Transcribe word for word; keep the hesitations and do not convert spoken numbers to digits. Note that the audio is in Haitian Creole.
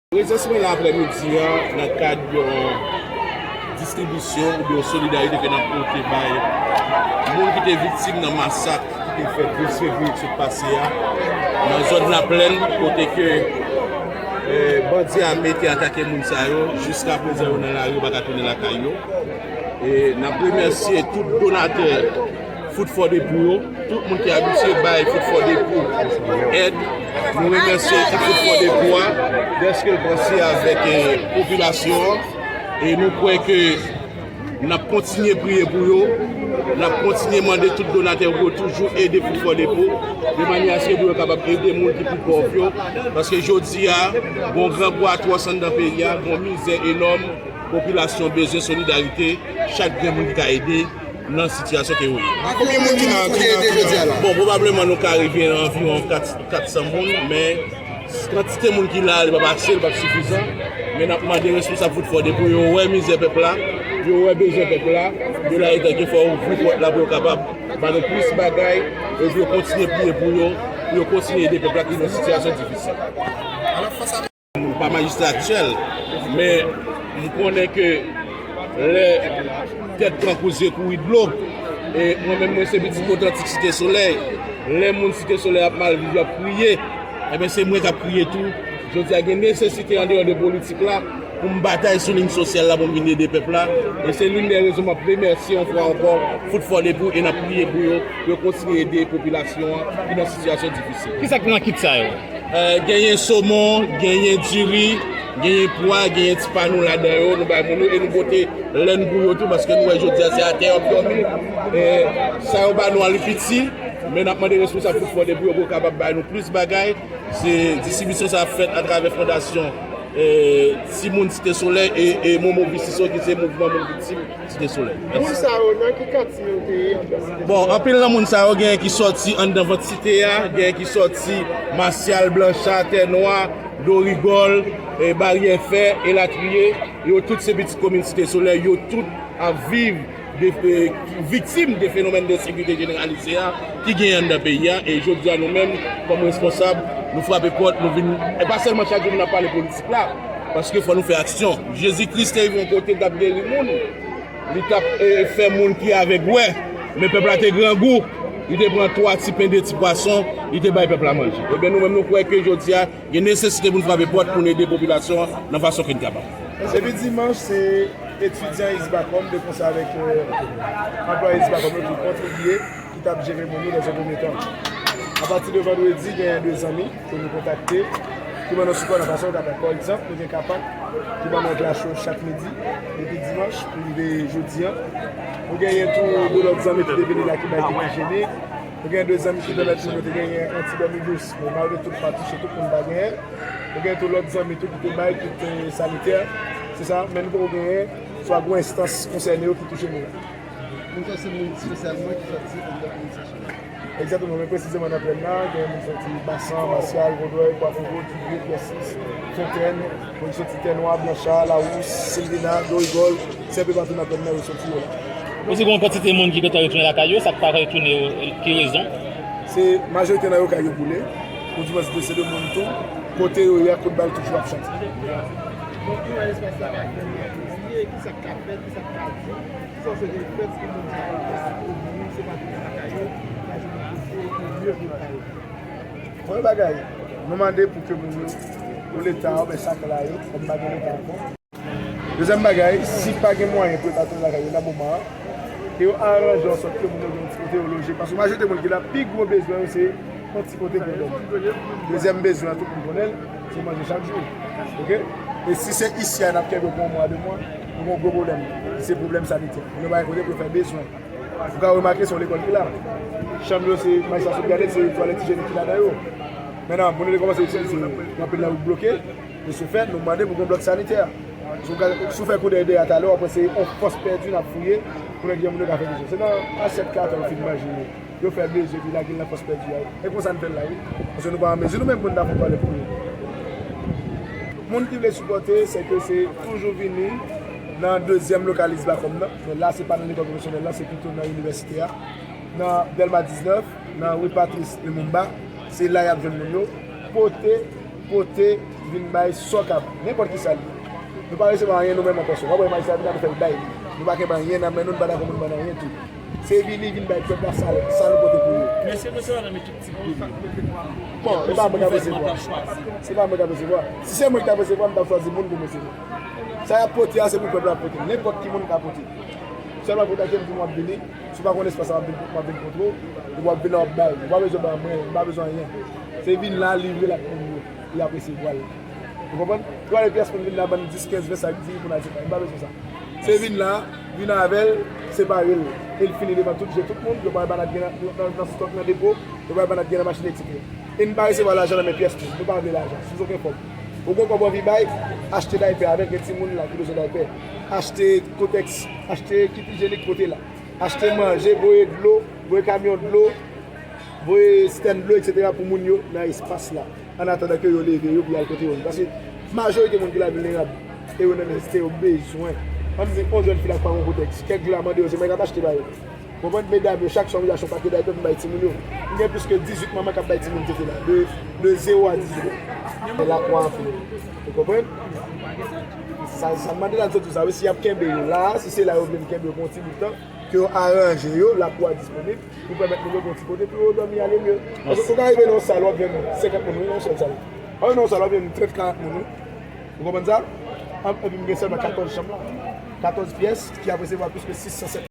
Prezans mwen la aprèmidi a nan kad yon distribisyon oubyen yon solidarite ke n ap pote bay moun ki te viktim nan masak ki te fèt douz fevriye ki sot pase a nan zòn Laplèn, kote ke, eh, bandi ame te atake moun sa yo. Jiska prezan, yo nan lari, yo pa ka tounen lakay yo. E n ap remèsye tout donatè Food for the Poor yo, tout moun ki abitye bay Food for the Poor èd. Nou remèsye ekip Food for the Poor a dèske l panse avèk, eh, popilasyon an. E nou kwè ke n ap kontinye priye pou yo. N ap kontinye mande tout donatè pou yo toujou ede Food for the Poor, de manyè aske pou yo kapab ede moun ki pi pòv yo. Paske jodi a, gon grangou atwòs anndan peyi a, gon mizè enòm, popilasyon bezwen solidarite, chak grenn moun ki ka ede nan sitiyasyon ke yo ye. A konbyen moun ki nan, ki nan, ki nan? Bon, pwobableman nou ka rive nan anviwon kat, kat san moun, men kantite moun ki la, li p ap ase, li p ap sifizan. Men n ap mande responsab Food for the Poor pou yo wè mizè pèp la, yo wè bezwen pèp la, yo la etan ke fò yo ouvri pòt la pou yo kapab ba nou plis bagay, e pou yo kontinye priye pou yo, pou yo kontinye ede pèp la ki nan sitiyasyon difisil. M pa majistra aktyèl, men m konnen ke lè tèt pran kou, zye kouri dlo, e mwen menm, mwen se pitit otantik Site Solèy. Lè moun Site Solèy ap mal viv, y ap kriye, ebyen, se mwen k ap kriye tou. Jodi a, gen nesesite andeyò de politik la pou m batay sou liy sosyal la, pou m vin ede pèp la. E se youn dè rezon m ap remèsye yon fwa ankò Food for the Poor, e n ap priye pou yo, pou yo kontinye ede popilasyon an ki nan sitiyasyon difisil. Kisa k nan kit sa yo? Eh, genyen somon, genyen diri, genyen pwa, genyen ti pa nou ladan yo, nou bay moun yo, e nou pote lenn pou yo tou, paske nou wè jodi a se atè y ap dòmi. Eh, sa yo ba nou an, li piti, men n ap mande responsab Food for the Poor pou yo kapab bay nou plis bagay. Se distribisyon sa ap fèt atravè fondasyon, eh, Timoun Site Solèy e, e Momo Visisyon, ki se mouvman moun viktim Site Solèy. Moun sa yo, nan ki katye yo te ye anndan Site Solèy? Bon, anpil nan moun sa yo, genyen ki sòti anndan vant site a, genyen ki sòti Masyal, Blancha, Tè Nwa, Dorigòl, eh, Baryè Fè, elatriye. Yo tout se pitit komin Site Solèy, yo tout ap viv de, eh, viktim de fenomèn de ensekirite jeneralize a ki genyen anndan peyi a. E jodi a, nou menm, kòm responsab, nou frape pòt, nou vin, e pa sèlman chak jou nou ap pale politik la, paske fò nou fè aksyon. Jezi Kris te rive yon kote, l t ap geri moun, li t ap, eh, fè moun ki avèg wè, men pèp la te grangou, li te pran twa ti pen, de ti pwason, li te bay pèp la manje. Ebyen, nou menm, nou kwè ke jodi a, gen nesesite pou n frape pòt pou n ede popilasyon an nan fason ke n kapab. Depi dimanch, se etidyan ISBACOM te konsa avèk, eh, anplwaye ISBACOM yo ki kontribye, ki t ap jere moun yo nan yon premye tan. Apati de vandredi, genyen de zanmi ke nou kontakte, ki ban nou sipò nan fason yo kapab. Pa egzanp, nou gen Kapak, ki ban nou plas yo chak midi, depi dimanch pou rive jodi a. Nou genyen tou de lòt zanmi ki te vini la ki bay kit ijyenik. Nou genyen de zanmi ki pèmèt nou, nou te genyen yon ti dòmi dous, men malgre tout pa touche, tout moun pa genyen. Nou genyen tou lòt zanmi tou ki te bay kit, eh, sanitè. Se sa, men nou poko genyen, swa gen yon enstans konsène yo ki touche nou. Moun sa se moun espesyalman ki sòti anndan komin Site Solèy. Egzakteman, men presizeman nan plèn nan, gen moun sòti Basan, Masyal, Vodrèy, Kwafogo, Divye, Pyès sis, Fontèn, moun sòti Tè Nwa, Blancha, Lawous, Silvina, Dorigòl, se enpe patou nan plèn nan yo sòti yo la. Osi, gen yon kantite moun ki gentan retounen lakay yo, sa k pa retounen yo, ki rezon? Se majorite nan yo kay yo boule, ou di mwen se de moun tou, kote yo ye a, kout bal toujou ap chante. Donk, nou wè espas la pa gen moun ki ye, ki sa k ka fèt, ki sa k ka di. Kisa w swete fèt pou moun sa yo ka ouvri, se pa tounen lakay yo, pa jwenn kote pou yo prepare. Premye bagay, nou mande pou ke moun yo, pou Leta, oubyen sa k la yo, kòm pa gen Leta ankò. Dezyèm bagay, si pa gen mwayen pou yo ta tounen lakay yo nan moman an, ke yo aranje ansòt ke moun yo gen yon ti kote yo loje. Paske majorite moun ki la, pi gwo bezwen yo se yon ti kote pou yo dòmi. Dezyèm bezwen an, tout moun konnen l, se manje chak jou. Oke? E si se isi a n ap kenbe pou yon mwa, de mwa, nou gen yon gwo pwoblèm. Se pwoblèm sanitè. Moun yo pa gen kote pou yo fè bezwen. Ou ka remake se yon lekòl ki la. Chanm yo, se majistra sot gade, se twalèt ijyenik ki ladan yo. Mentnan, moun yo te kòmanse itilize, gen anpil nan yo k bloke. De ce fait, nou mande pou gen blòk sanitè. Si w ka, si w fè kou dèyè dèyè a talè, w ap wè se yon fòs pèdi n ap fouye pou nèg jan moun yo ka fè bezwen. Se nan asyèt ke atò yo fin manje yo, yo fè bezwen, epi lage l nan fòs pèdi a. E konsa n fè l la, wi. Paske nou pa an mezi nou menm pou n ta fè yon twalèt pou yo. Moun ki vle sipòte, se ke se toujou vini nan dezyèm lokal ISBACOM nan. Men la, se pa nan lekòl pwofesyonèl la, se pito nan inivèsite a. Nan Dèlma diznèf, nan ri Patrice Lumumba, se la y ap jwenn moun yo. Pote Pote, vin bay sa w kapab. Nenpòt ki sa l ye. Nou pa resevwa anyen nou menm an pèsòn. W ap wè majistra vin la, nou fè l bay li. Nou pa kenbe anyen nan men nou, nou pa dakò pou nou ban anyen tou. Se vini, vin bay pèp la sa, sa nou pote pou yo. Men se nou se nan men tout ti peyi. Bon, e pa mwen k ap resevwa. Se pa mwen k ap resevwa. Si se mwen ki t ap resevwa, m t ap chwazi moun pou m resevwa. Sa y ap pote a, se pou pèp la pote. Nenpòt ki moun ka pote. Sèlman kontakte m, di m w ap vini. Si w pa konn espas la, m ap vin, m ap vin kontre w. Epi w ap vin la, w ap bay. Ou pa bezwen ban mwen, m pa bezwen anyen. Se vin la, livre l ak moun yo. Li ap resevwa l. Ou konprann? Yo ale pyès moun vin la, bann dis, kenz, ven sa, di pou n al separe. M pa bezwen sa. Se vin la, vin avè l, separe l. E l fini devan tout je tout moun. Yo pral ban n gen nan, nan, nan stòk, nan depo. Yo pral ban n gen nan machin, etsetera. E n pa resevwa lajan nan men pyès moun. Nou pa vle lajan, sou okenn fòm. Ou gon kòb w anvi bay, achte daypè avè l, gen timoun la ki bezwen daypè. Achte kotèks, achte kit ijenik, pote la. Achte manje, voye dlo, voye kamyon dlo, voye sitèn dlo, etsetera pou moun yo nan espas la. Annatandan ke yo leve yo pou y al kote yo ye. Paske majorite moun ki la vilnerab e yo nan nesesite, yo bezwen. Ann di, yon jèn fi la ki pa gon kotèks, kèk jou la mande yo, se mwen k ap achte ba yo. Konprann? Medam yo, chak swa, yo achte yon pakèt daypè pou bay timoun yo. M gen plis ke dizuit manman k ap bay timoun tete la, de, de zewo a dizuit an. E lakwa anpil. Ou konprann? Sa, sa m mande la, m sot di sa, wi, si y ap kenbe yo la, si se la yo vle n kenbe yo pou yon ti bout tan, ke yo aranje yo, lakou a disponib, pou pèmèt moun yo gen yon ti kote pou yo dòmi ale mye. Paske ou ka rive nan yon sal, w ap jwenn senkant moun, wi, nan yon sèl sal. Ou nan yon sal, w ap jwenn trant, karant moun, wi. Ou konprann sa? An, epi m gen sèlman katòz chanm la. Katòz pyès ki ap resevwa plis ke sis san, sèt